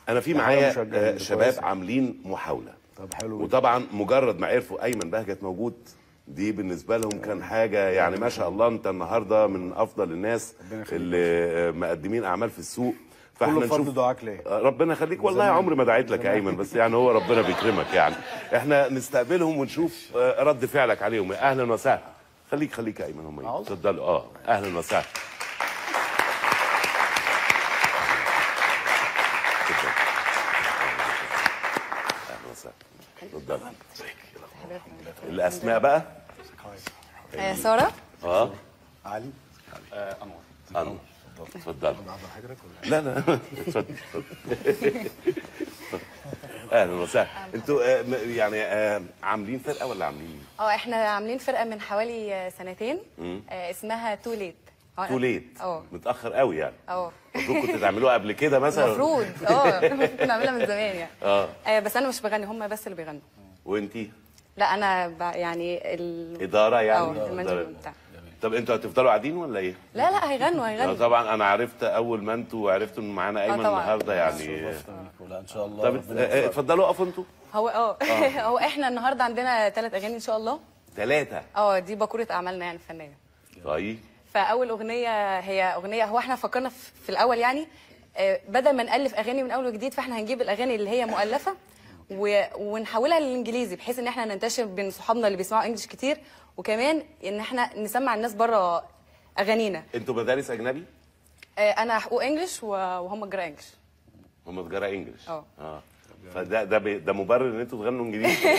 انا في معايا شباب عاملين محاولة. طب حلو. وطبعا مجرد ما عرفوا ايمن بهجت موجود، دي بالنسبة لهم كان حاجة يعني ما شاء الله. انت النهارده من افضل الناس اللي مقدمين اعمال في السوق، فاحنا نشوف فضل دعاك ليه. ربنا يخليك، والله عمري ما دعيت لك يا ايمن، بس يعني هو ربنا بيكرمك يعني. احنا نستقبلهم ونشوف رد فعلك عليهم. اهلا وسهلا. خليك خليك يا ايمن، هم اتفضلوا. اهلا وسهلا. اهلا وسهلا، اتفضل. الاسماء بقى؟ ساره، علي، انور. انور، اتفضل. لا لا اتفضل. اهلا وسهلا. انتوا يعني عاملين فرقه ولا عاملين؟ احنا عاملين فرقه من حوالي سنتين، اسمها Too Late. Too Late؟ متاخر قوي يعني. المفروض كنتوا تعملوها قبل كده مثلا. المفروض المفروض نعملها من زمان يعني. بس انا مش بغني، هم بس اللي بيغنوا. وانتي؟ لا انا يعني ادارة يعني. ال management بتاع. طب انتوا هتفضلوا قاعدين ولا ايه؟ لا لا هيغنوا هيغنوا. طبعا انا عرفت اول ما انتوا عرفتوا ان معانا ايمن النهارده يعني. لا ان شاء الله. طب اتفضلوا اقفوا انتوا. هو هو احنا النهارده عندنا 3 اغاني ان شاء الله. 3؟ دي باكوره اعمالنا يعني الفنية. طيب. فاول اغنية هي اغنية، هو احنا فكرنا في الاول يعني بدل ما نالف اغاني من اول وجديد، فاحنا هنجيب الاغاني اللي هي مؤلفه ونحولها للانجليزي، بحيث ان احنا ننتشر بين صحابنا اللي بيسمعوا English كتير، وكمان ان احنا نسمع الناس بره اغانينا. انتوا مدارس اجنبي؟ انا حقوق English وهم تجارة English. هم تجارة English. فده ده ده مبرر ان انتوا تغنوا انجليزي؟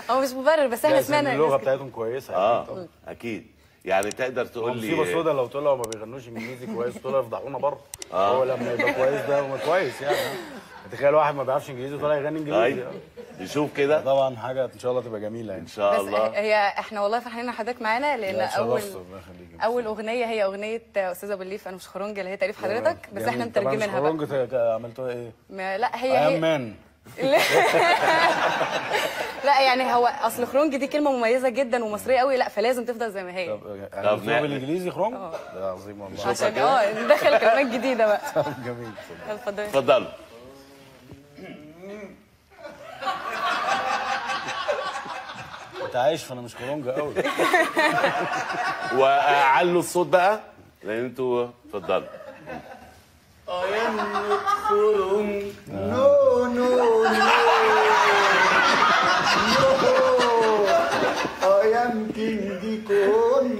هو مش مبرر، بس احنا سمعنا اللغة بتاعتهم كويسة. اكيد يعني. تقدر تقول لي مصيبة سودا لو طلعوا ما بيغنوش انجليزي كويس، طلعوا يفضحونا بره. هو لما يبقى كويس ده هو كويس يعني. تخيل واحد ما بيعرفش انجليزي وطالع يغني انجليزي. طيب نشوف كده. طبعا حاجة ان شاء الله تبقى جميلة يعني. ان شاء الله. بس هي احنا والله فرحانين ان حضرتك معانا، لان اول اغنية هي اغنية استاذ ابو الليف انا مش خرنج، اللي هي تاليف حضرتك، بس احنا مترجمينها بقى. مش خرنج عملتوها ايه؟ لا هي man. لا يعني هو اصل خرنج دي كلمة مميزة جدا ومصريه قوي، لا فلازم تفضل زي ما هي. طب بالانجليزي خرنج؟ ده عظيم والله. عشان ندخل كلمات جديدة بقى. طب جميل. اتفضل اتفضل. انت عايش فانا مش خرنج قوي. وعلوا الصوت بقى لان انتوا. اتفضلوا. I am not خرنج. No no no no. I am King Kong.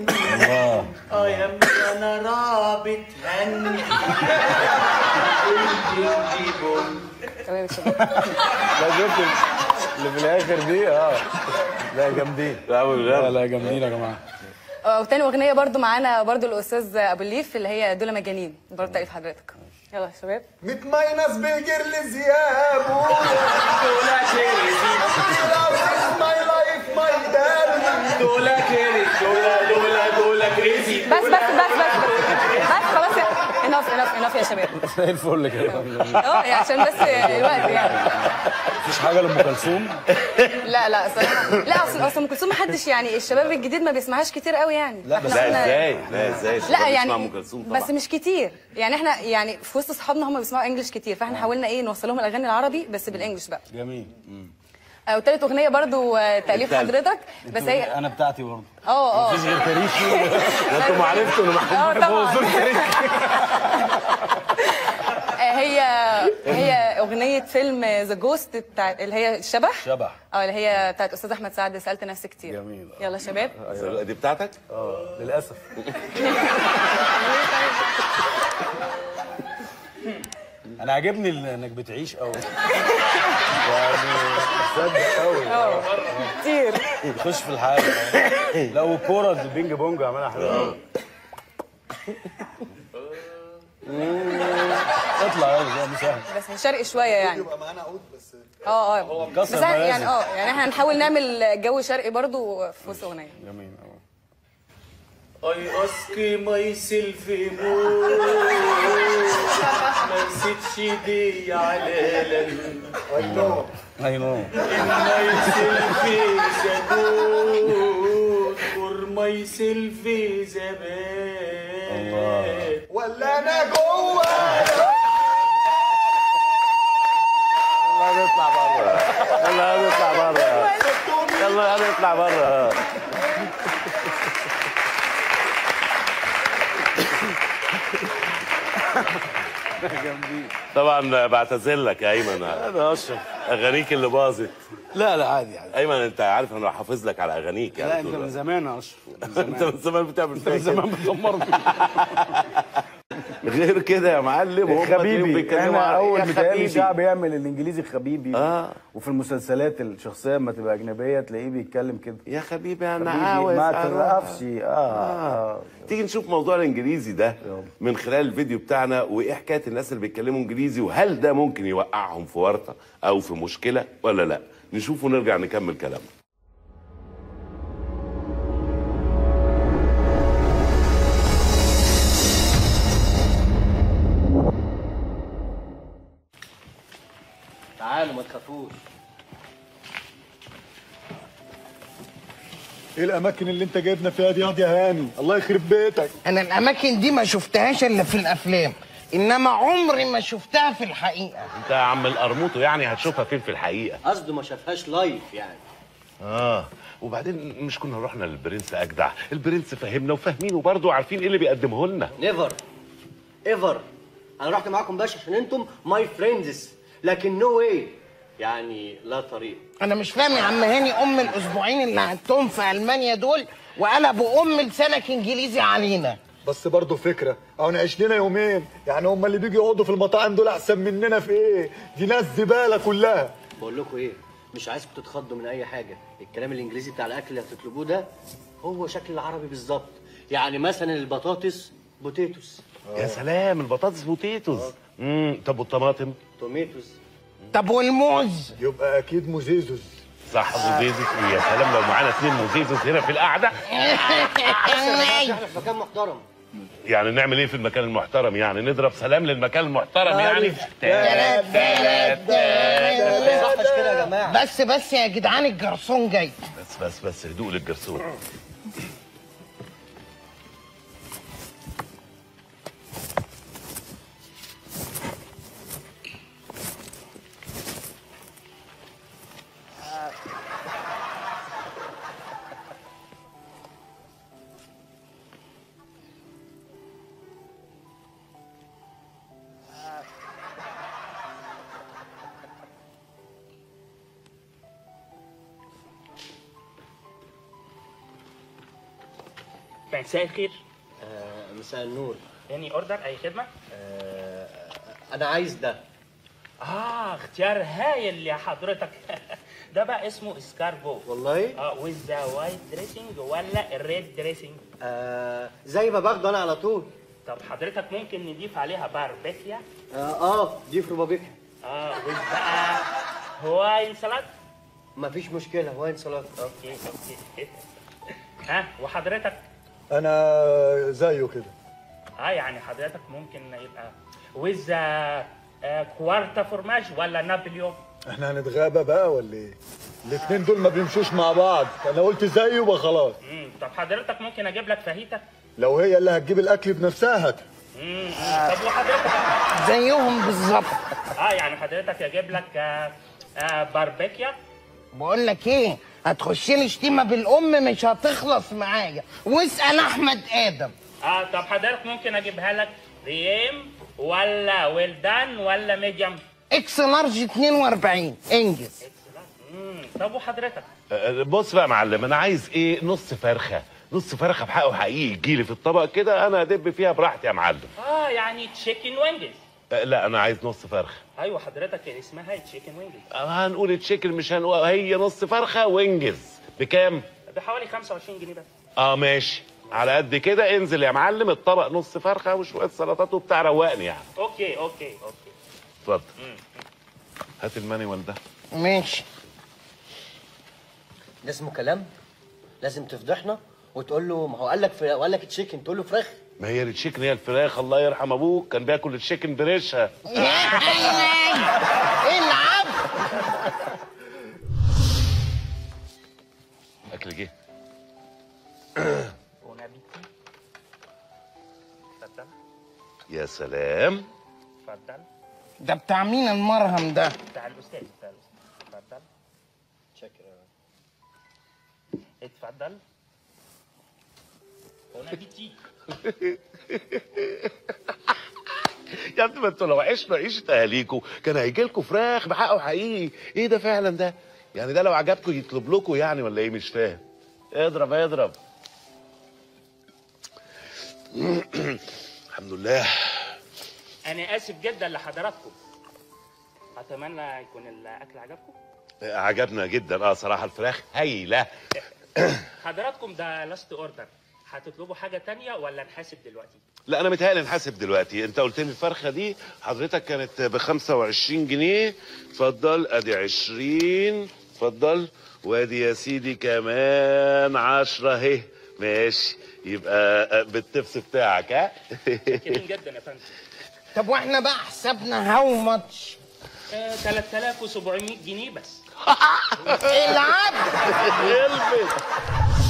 I am انا رابط هند. تمام يا شباب. لا شفت اللي في الاخر دي؟ لا جامدين. لا لا جامدين يا جماعة. وتاني اغنية برضو معانا برضو الاستاذ ابو الليف، اللي هي دول مجانين، برضو تأليف حضرتك. يلا يا شباب. ميت ماينس بيجر زيابو. دولا كريزي. my life my darling. دولا crazy. دولا دولا دولا crazy. بس بس بس بس بس خلاص. enough enough enough يا شباب. زي الفل كده. يعني عشان بس الوقت يعني. مفيش حاجة لام كلثوم؟ لا لا صراحة لا، اصل ام كلثوم محدش يعني الشباب الجديد ما بيسمعهاش كتير قوي يعني. لا بس لا ازاي؟ لا ازاي؟ لا يعني ام كلثوم طبعا بس مش كتير يعني. احنا يعني في وسط اصحابنا هم بيسمعوا English كتير، فاحنا حاولنا ايه نوصل لهم الاغاني العربي بس بال English بقى. جميل. وتالت اغنية برضو تاليف حضرتك، بس هي انا بتاعتي برضو. مفيش غير تاريخي. انتوا ما عرفتوا انا محمود بوظوا التاريخ. هي اغنية فيلم The Ghost بتاع اللي هي الشبح. شبح. اللي هي بتاعت استاذ احمد سعد، سالت نفسي كتير. جميل. يلا شباب. دي بتاعتك؟ للاسف. انا عاجبني انك بتعيش قوي يعني، تصدق قوي كتير. بتخش في الحالة. لا والكوره البينج بونج عملها حلوة قوي. اطلع يلا مش سهل. بس شرقي شوية يعني. يبقى معانا عود بس. بس يعني يعني احنا هنحاول نعمل جو شرقي برضو في وسط اغنية. جميل. I ask myself more. ما نسيتش دي على I know. I know. Myself is a good for myself is a bad. الله. ولا انا جوه. يلا اطلع بره، يلا اطلع بره. طبعا بعتذر لك يا ايمن. انا اشرف اغانيك اللي باظت. لا لا عادي عادي ايمن، انت عارف انا حافظ لك على اغانيك يعني. لا انت من زمان يا اشرف، انت من زمان بتعمل انت من زمان بتدمرني. غير كده يا معلم هم خبيبي. احنا اول متهيألي شعب يعمل الانجليزي خبيبي. وفي المسلسلات الشخصية لما تبقى اجنبية تلاقيه بيتكلم كده، يا خبيبي انا عاوز ما تعرفش. تيجي نشوف موضوع الانجليزي ده من خلال الفيديو بتاعنا، وايه حكاية الناس اللي بيتكلموا انجليزي، وهل ده ممكن يوقعهم في ورطة او في مشكلة ولا لا؟ نشوف ونرجع نكمل كلامنا. تعالوا ما تخافوش. ايه الاماكن اللي انت جايبنا فيها دي يا هاني؟ الله يخرب بيتك. انا الاماكن دي ما شفتهاش الا في الافلام، انما عمري ما شفتها في الحقيقة. انت يا عم القرموطو يعني هتشوفها فين في الحقيقة؟ قصده ما شافهاش live يعني. وبعدين مش كنا رحنا للبرنس اجدع؟ البرنس فهمنا وفاهمينه برضه وعارفين ايه اللي بيقدمه لنا. never ever. انا رحت معاكم باشا عشان انتم my friends، لكن no way يعني، لا طريق. انا مش فاهم يا عم هاني، ام الاسبوعين اللي قعدتهم في المانيا دول وقلبوا ام لسانك انجليزي علينا. بس برضه فكرة، اهو نعيش لنا يومين يعني. هم اللي بيجوا يقعدوا في المطاعم دول احسن مننا في ايه؟ دي ناس زبالة كلها. بقول لكم ايه، مش عايزكم تتخضوا من اي حاجة. الكلام الانجليزي بتاع الاكل اللي هتطلبوه ده هو شكل العربي بالظبط. يعني مثلا البطاطس potatoes. يا سلام، البطاطس potatoes. طب والطماطم؟ tomatoes. طب والموز؟ يبقى اكيد موزيزوز. صح، موزيزوز. يا سلام لو معانا 2 موزيزوز هنا في القعدة. احنا في مكان محترم يعني، نعمل ايه في المكان المحترم يعني؟ نضرب سلام للمكان المحترم يعني. صح كده يا جماعة؟ بس بس يا جدعان، الجرسون جاي. بس بس بس، هدوء للجرسون. مساء الخير. مساء النور. any order، اي خدمة؟ انا عايز ده. اختيار هايل يا حضرتك. ده بقى اسمه اسكارجو. والله؟ with white dressing ولا ال red dressing؟ زي ما باخده انا على طول. طب حضرتك ممكن نضيف عليها باربيكيا؟ ضيف ربابيكيا. with بقى Hawaiian salad؟ مفيش مشكلة، Hawaiian salad. okay okay. ها وحضرتك؟ انا زيه كده. يعني حضرتك ممكن يبقى with quarta fromage ولا نابليون؟ احنا هنتغابى بقى ولا ايه؟ الاثنين دول ما بيمشوش مع بعض، انا قلت زيه يبقى خلاص. طب حضرتك ممكن اجيب لك فاهيتا؟ لو هي اللي هتجيب الاكل بنفسها هاتها. طب وحضرتك؟ زيهم بالظبط. يعني حضرتك اجيب لك باربيكيا؟ بقول لك ايه، هتخش لي شتيمه بالام مش هتخلص معايا، واسال احمد ادم. طب حضرتك ممكن اجيبها لك ريم ولا well done ولا medium؟ X large 42 انجز. طب وحضرتك؟ بص بقى يا معلم، انا عايز ايه؟ نص فرخة، نص فرخة بحقه حقيقي تجيلي في الطبق كده، انا ادب فيها براحتي يا معلم. يعني chicken wings؟ لا انا عايز نص فرخة. ايوه حضرتك اسمها chicken wings. هنقول chicken مش هنقول، هي نص فرخة wings. بكام؟ بحوالي 25 جنيه بس. ماشي، على قد كده. انزل يا معلم، الطبق نص فرخة وشوية سلطات وبتاع، روقني يعني. okay okay okay، اتفضل. هات ال manual ده. ماشي. ده اسمه كلام؟ لازم تفضحنا وتقول له ما هو قال لك وقال لك chicken تقول له فراخ. ما هي ال chicken هي الفراخ، الله يرحم ابوك كان بياكل ال chicken بريشها. يا عيني العب. اكل جه. bon appétit. اتفضل. يا سلام. اتفضل. ده بتاع مين المرهم ده؟ بتاع الاستاذ، بتاع الاستاذ. اتفضل. متشكر. اتفضل. Bon appétit. يا ابني ما انتوا لو عشنا عيشه اهاليكوا كان هيجي لكم فراخ بحقه حقيقي. ايه ده فعلا ده؟ يعني ده لو عجبكم يطلب لكم يعني ولا ايه؟ مش فاهم. اضرب اضرب. الحمد لله. انا اسف جدا لحضراتكم، اتمنى يكون الاكل عجبكم. عجبنا جدا صراحة الفراخ هايلة. حضراتكم ده last order، هتطلبوا حاجة تانية ولا نحاسب دلوقتي؟ لا انا متهيألي نحاسب دلوقتي. انت قلت لي الفرخه دي حضرتك كانت ب 25 جنيه. اتفضل ادي 20، اتفضل، وادي يا سيدي كمان 10 اهي. ماشي، يبقى بال tips بتاعك. ها؟ شاكرين جدا يا فندم. طب واحنا بقى حسابنا how much؟ 3700 جنيه بس. العب. البس.